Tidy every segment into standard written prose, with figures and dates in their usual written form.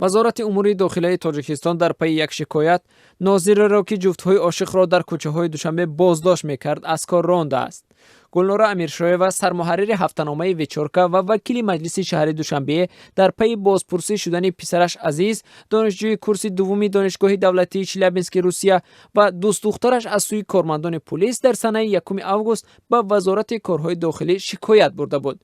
Вазорати умури дохилаи Тоҷикистон дар пайи як шикоят нозиреро, ки ҷуфтҳои ошиқро дар кӯчаҳои Душанбе боздошт мекард, аз кор рондааст. Гулнора Амиршоева, сармуҳаррири ҳафтаномаи «Вечёрка» ва вакили маҷлиси шаҳри Душанбе, дар пайи бозпурсӣ шудани писараш Азиз, донишҷӯи курси дуввуми Донишгоҳи давлатии Челябински Русия, ва дӯстдухтараш аз сӯи кормандони пулис дар санаи 1 август ба Вазорати корҳои дохилӣ шикоят бурда буд.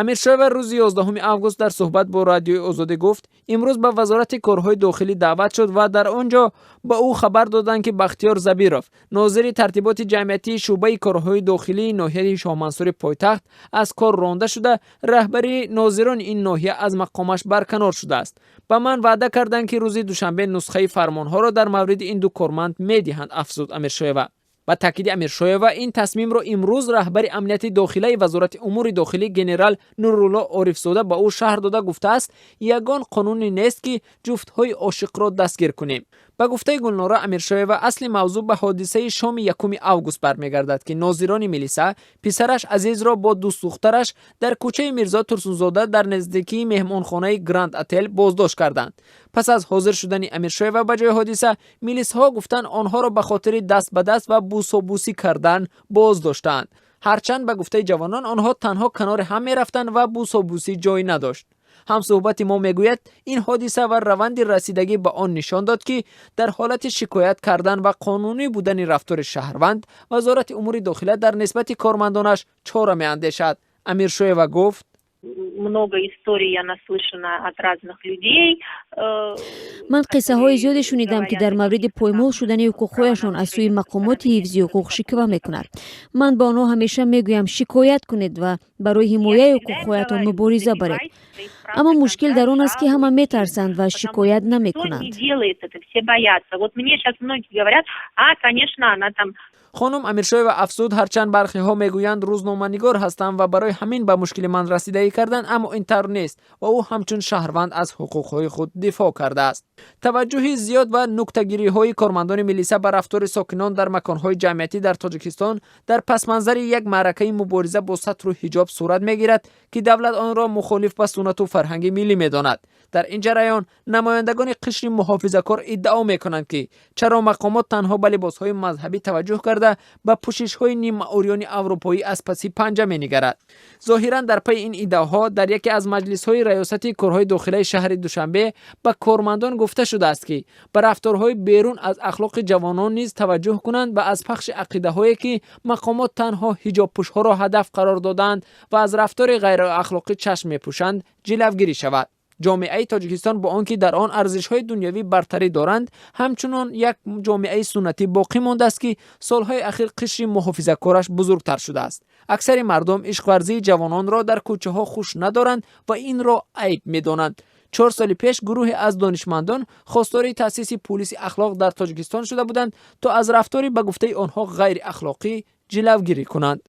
Амиршоева рӯзи 11 август дар суҳбат бо Радиои Озодӣ гуфт, имрӯз ба Вазорати корҳои дохилӣ даъват шуд ва дар он ҷо ба ӯ хабар доданд, ки Бахтиёр Забиров, нозири тартиботи ҷамъиятии шӯъбаи корҳои дохилии ноҳияи Шоҳмансури пойтахт, аз кор ронда шуда, раҳбари нозирони ин ноҳия аз мақомаш барканор шудааст. Ба ман ваъда карданд, ки рӯзи душанбе нусхаи фармонҳоро дар мавриди ин ду корманд медиҳанд, афзуд Амиршоева. Ба таъкиди Амиршоева, ин тасмимро имрӯз раҳбари амнияти дохилаи Вазорати умури дохилӣ генерал Нурулло Орифзода ба ӯ шарҳ дода гуфтааст, ягон қонуне нест, ки ҷуфтҳои ошиқро дастгир кунем. Ба гуфтаи Гулнора Амиршоева, асли мавзӯъ ба ҳодисаи шоми 1 август бармегардад, ки нозирони милиса писараш Азизро бо дӯстдухтараш дар кӯчаи Мирзо Турсунзода дар наздикии меҳмонхонаи Гранд Отел боздошт карданд. Пас аз ҳозир шудани Амиршоева ба ҷои ҳодиса, милисҳо гуфтанд, онҳоро ба хотири даст ба даст ва бӯсобӯсӣ кардан боздоштаанд, ҳарчанд, ба гуфтаи ҷавонон, онҳо танҳо канори ҳам мерафтанд ва бӯсобӯсӣ ҷой надошт. Ҳамсӯҳбати мо мегӯяд, ин ҳодиса ва раванди расидагӣ ба он нишон дод, ки дар ҳолати шикоят кардан ва қонунӣ будани рафтори шаҳрванд, Вазорати умури дохила дар нисбати кормандонаш чора меандешад. Амиршоева гуфт: Много историй я наслышана от разных людей. Ман қиссаҳои зиёде шунидам, ки дар мавриди поймол шудани ҳуқуқҳояшон аз сӯи мақомоти ҳифзи ҳуқуқ шиква мекунад. Ман ба онҳо ҳамеша мегӯям, шикоят кунед ва барои ҳимояи ҳуқуқҳоятон мубориза баред, аммо мушкил дар он аст, ки ҳама метарсанд ва шикоят намекунанд. Вот мне сейчас многие говорят: а, конечно, она там. Хонум Амиршоева афзуд, ҳарчанд бархеҳо мегӯянд, рӯзноманигор ҳастам ва барои ҳамин ба мушкили ман расидагӣ карданд, аммо ин тавр нест ва ӯ ҳамчун шаҳрванд аз ҳуқуқҳои худ дифоъ кардааст. Таваҷҷӯҳи зиёд ва нуктагириҳои кормандони милиса ба рафтори сокинон дар маконҳои ҷамъиятӣ дар Тоҷикистон дар пасманзари як маъракаи мубориза бо сатру ҳиҷоб сурат мегирад, ки давлат онро мухолиф ба суннату фарҳанги миллӣ медонад. Дар ин ҷараён намояндагони қишри муҳофизакор иддао мекунанд, ки чаро мақомот танҳо ба либосҳои мазҳабӣ таваҷҷӯҳ карда, ба пӯшишҳои нимаурёни аврупоӣ аз паси панҷа менигарад. Зоҳиран, дар пайи ин иддаоҳо дар яке аз маҷлисҳои раёсати корҳои дохилаи шаҳри Душанбе ба кормандон гуфта шудааст, ки ба рафторҳои берун аз ахлоқи ҷавонон низ таваҷҷӯҳ кунанд ва аз пахши ақидаҳое, ки мақомот танҳо ҳиҷобпӯшҳоро ҳадаф қарор додаанд ва аз рафтори ғайриахлоқӣ чашм мепӯшанд, ҷилавгирӣ шавад. Ҷомеаи Тоҷикистон, бо он ки дар он арзишҳои дунявӣ бартарӣ доранд, ҳамчунон як ҷомеаи суннатӣ боқӣ мондааст, ки солҳои ахир қишри муҳофизакораш бузургтар шудааст. Аксари мардум ишқварзии ҷавононро дар кӯчаҳо хуш надоранд ва инро айб медонанд. 4 соли пеш гурӯҳе аз донишмандон хостори таъсиси пулиси ахлоқ дар Тоҷикистон шуда буданд, то аз рафтори, ба гуфтаи онҳо, ғайриахлоқӣ ҷилавгирӣ кунанд.